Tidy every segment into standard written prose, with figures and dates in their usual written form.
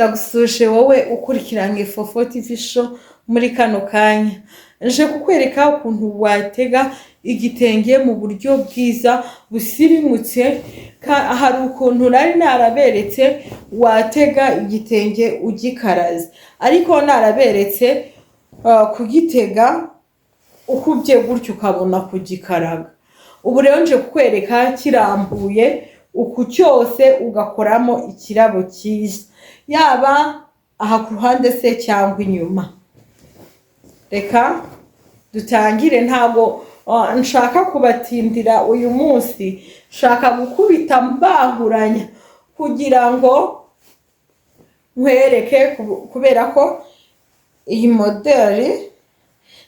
Ndagusuje wowe ukurikiranye Fofo TV Show muri kano kanya. Nje kukwereka ukuntu watega igitenge mu buryo bwiza busirimutse. Hari ukuntu nari naraberetse watega igitenge ugikaraze, ariko naraberetse kugitega ukubye gutyo ukabona kugikaraga. Ubu rero nje kukwereka kirambuye uku cyose ugakoramo ikirabo cyiza, yaba aha ku ruhande se cyangwa inyuma. Reka dutangire, ntabwo nshaka kubatindira uyu munsi, nshaka gukubita mbanguranya kugira ngo nkwereke, kubera ko iyi moderi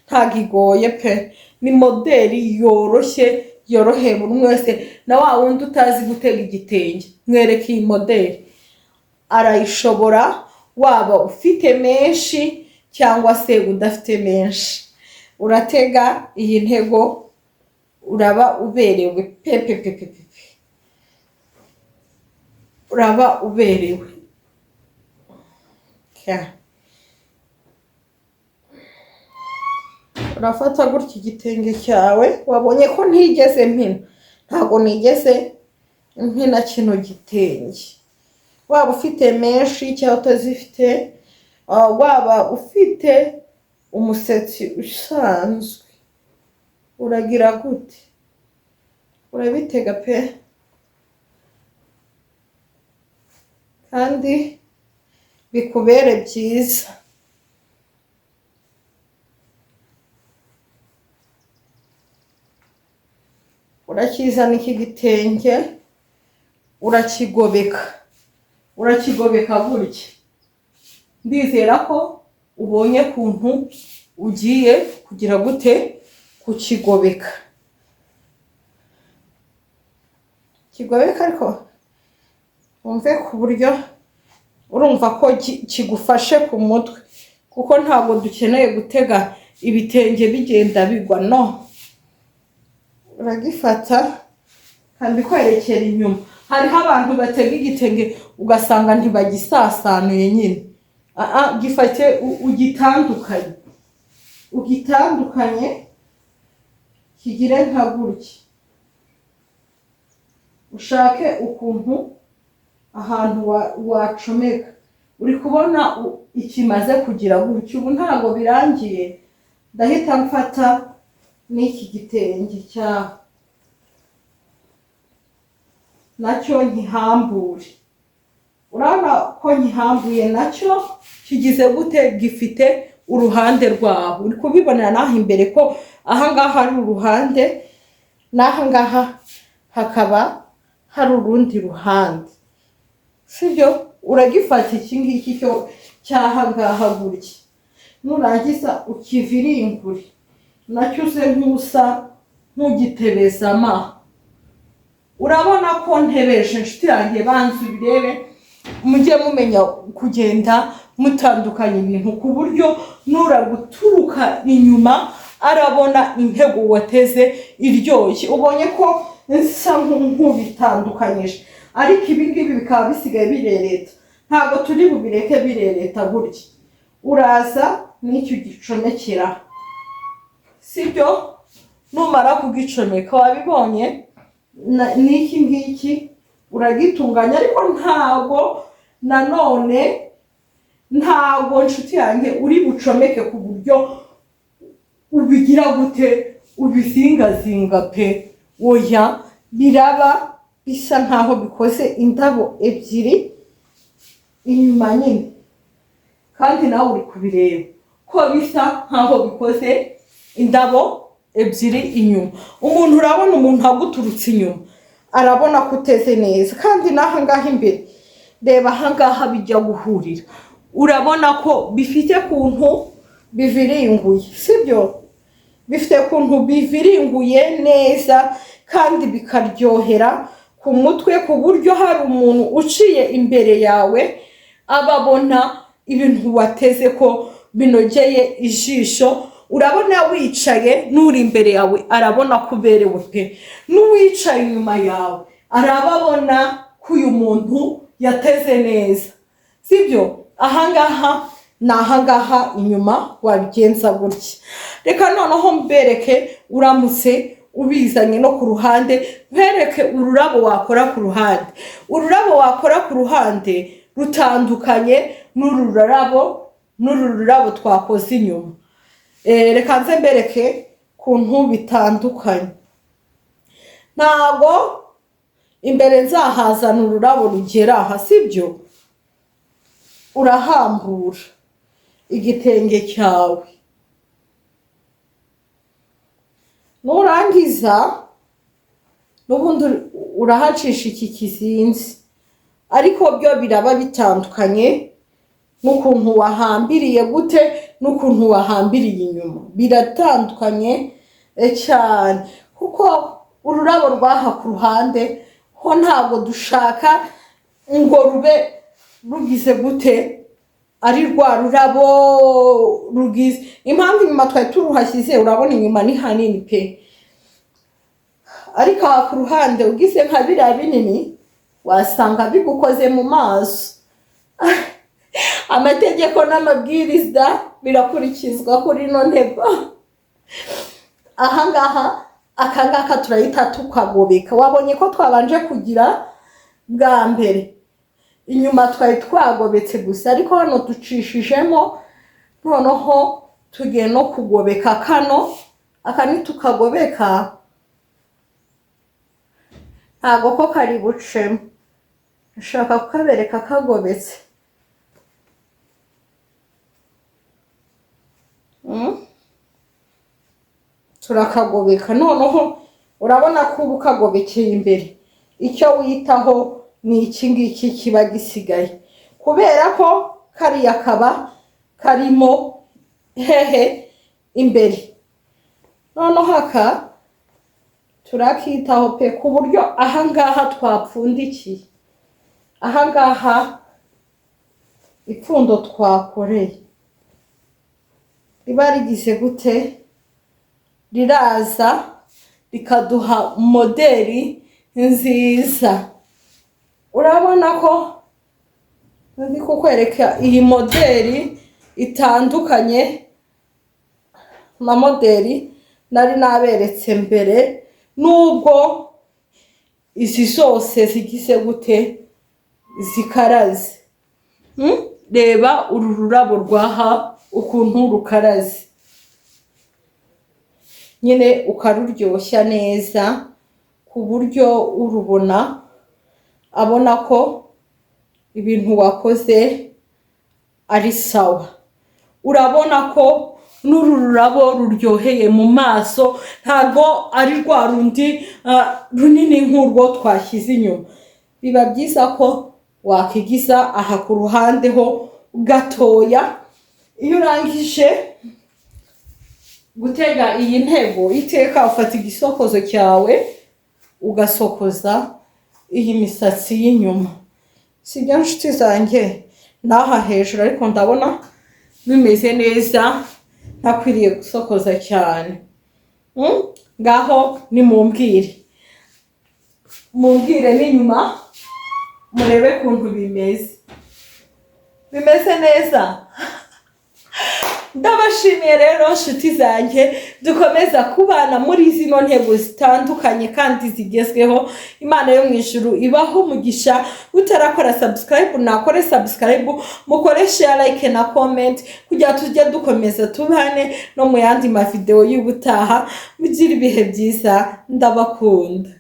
ntabwo igoye pe, ni moderi yoroshye, yoroheye buri umwe wese, na wa wundi utazi gutega igitenge mwereke iyi moderi arayishobora, waba ufite menshi cyangwa se udafite menshi. Uratega iyi ntego uraba uberewe pe pe pe pe pe, uraba uberewe. Urafata gutya igitenge cyawe, wabonye ko ntigeze mpina, ntabwo nigeze mpina kino gitenge. Waba ufite menshi cyangwa utazifite, waba ufite umusatsi usanzwe, uragira gute? Urabitega pe, kandi bikubere byiza. Urakizana iki gitenge, urakigobeka, urakigobeka gutya. Ndizera ko ubonye ukuntu ugiye kugira gute kukigobeka. Kigobeka ariko wumve ku buryo urumva ko kigufashe ku mutwe, kuko ntabwo dukeneye gutega ibitenge bigenda bigwa, no. Uragifata kandi kwerekera inyuma. Hariho abantu batega igitenge ugasanga ntibagisasanuye nyine. Gifate ugitandukanye, ugitandukanye kigire nka gutya. Ushake ukuntu ahantu wacomeka. Uri kubona ikimaze kugira gutya. Ubu ntabwo birangiye, ndahita mfata n'iki gitenge cyaho nacyo nkihambure. Urabona ko nkihambuye, nacyo kigize gute? Gifite uruhande rwaho. Uri kubibonera n'aho imbere ko aha ngaha ari uruhande, n'aha ngaha hakaba hari urundi ruhande, sibyo? Uragifata iki ngiki cyo cy'aha ngaha gutya, nurangiza ukiviringure nacyo uze nk'usa nk'ugitebeza amaha. Urabona ko ntebeje, inshuti yanjye, banza ubirebe, mujye mumenya kugenda mutandukanya ibintu ku buryo nuraguturuka inyuma arabona intego wateze iryoshye. Ubonye ko nsa nk'ubitandukanyije, ariko ibi ngibi bikaba bisigaye birereta, ntabwo turi bubireke birereta gutya. Uraza n'icyo ugicomekera, sibyo? Numara kugicomeka wabibonye n'iki ngiki uragitunganya, ariko ntabwo nanone, ntabwo nshuti yanjye uri bucomeke ku buryo ubigira gute, ubizingazinga pe. Oya, biraba bisa nkaho bikoze indabo ebyiri inyuma nyine, kandi nawe uri kubireba ko bisa nkaho bikoze indabo ebyiri inyuma. Umuntu urabona umuntu aguturutse inyuma arabona ko uteze neza, kandi n'aha ngaha imbere, reba aha ngaha bijya guhurira, urabona ko bifite ukuntu biviringuye, sibyo? Bifite ukuntu biviringuye neza kandi bikaryohera ku mutwe, ku buryo hari umuntu uciye imbere yawe ababona ibintu wateze ko binogeye ijisho. Urabona wicaye n'uri imbere yawe arabona ko uberewe pe, n'uwicaye inyuma yawe arababona ko uyu muntu yateze neza, sibyo? Ahangaha ni ahangaha inyuma wabigenza gutya. Reka noneho mbereke uramutse ubizanye no ku ruhande, mbereke ururabo wakora ku ruhande. Ururabo wakora ku ruhande rutandukanye n'uru rurabo twakoze inyuma. Reka nze mbereke kuntu bitandukanye. Ntago imbere nzahazana ururabo rugera aha, sibyo? Urahambura igitenge cyawe, nurangiza n'ubundi urahacisha iki kizinzi, ariko byo biraba bitandukanye n'ukuntu wahambiriye gute n'ukuntu wahambiriye inyuma, biratandukanye cyane, kuko ururabo rwaha ku ruhande ho ntabwo dushaka ngo rube rugize gute, ari rwa rurabo rugize. Impamvu inyuma twari turuhashyize, urabona inyuma ni hanini pe, ariko aha ku ruhande ugize nka biriya binini wasanga bigukoze mu maso. Amategeko n'amabwiriza birakurikizwa kuri ino ntego. Ahangaha akangaka turahita tukagobeka. Wabonye ko twabanje kugira bwa mbere inyuma twari twagobetse gusa, ariko hano ducishijemo, noneho tugiye no kugobeka kano. Aka nitukagobeka ntago ko kari bucemo. Nshaka kukabereka kagobetse. Turakagobeka, noneho urabona ko uba ukagobekeye imbere. Icyo witaho ni iki ngiki kiba gisigaye, kubera ko kariya kaba karimo hehe imbere. Noneho aka turakitaho pe, ku buryo ahangaha twapfundikiye, ahangaha ipfundo twakoreye riba rigize gute, riraza rikaduha moderi nziza. Urabona ko ndi kukwereka iyi moderi itandukanye na moderi nari naberetse mbere, nubwo izi zose zigize gute, zikaraze. Reba uru rurabo rwaha ukuntu rukaraze nyine, ukaruryoshya neza ku buryo urubona abona ko ibintu wakoze ari sawa. Urabona ko n'uru rurabo ruryoheye mu maso, ntago ari rwa rundi runini nk'urwo twashyize inyuma. Biba byiza ko wakigiza aha ku ruhande ho gatoya. Iyo urangije gutega iyi ntego, iteka ufata igisokozo cyawe ugasokoza iyi misatsi y'inyuma, sibyo nshuti zanjye? N'aha hejuru ariko ndabona bimeze neza, ntakwiriye gusokoza cyane. Ngaho nimumbwire, mumbwire n'inyuma murebe ukuntu bimeze. Bimeze neza. Ndabashimiye rero nshuti zanjye, dukomeza kubana muri zino ntego zitandukanye kandi zigezweho. Imana yo mu ijuru ibaho umugisha. Utarakora subscribe nakore subscribe, mukore share, like na comment kugira tujye dukomeza tubane no mu yandi mavideo y'ubutaha. Mugire ibihe byiza, ndabakunda.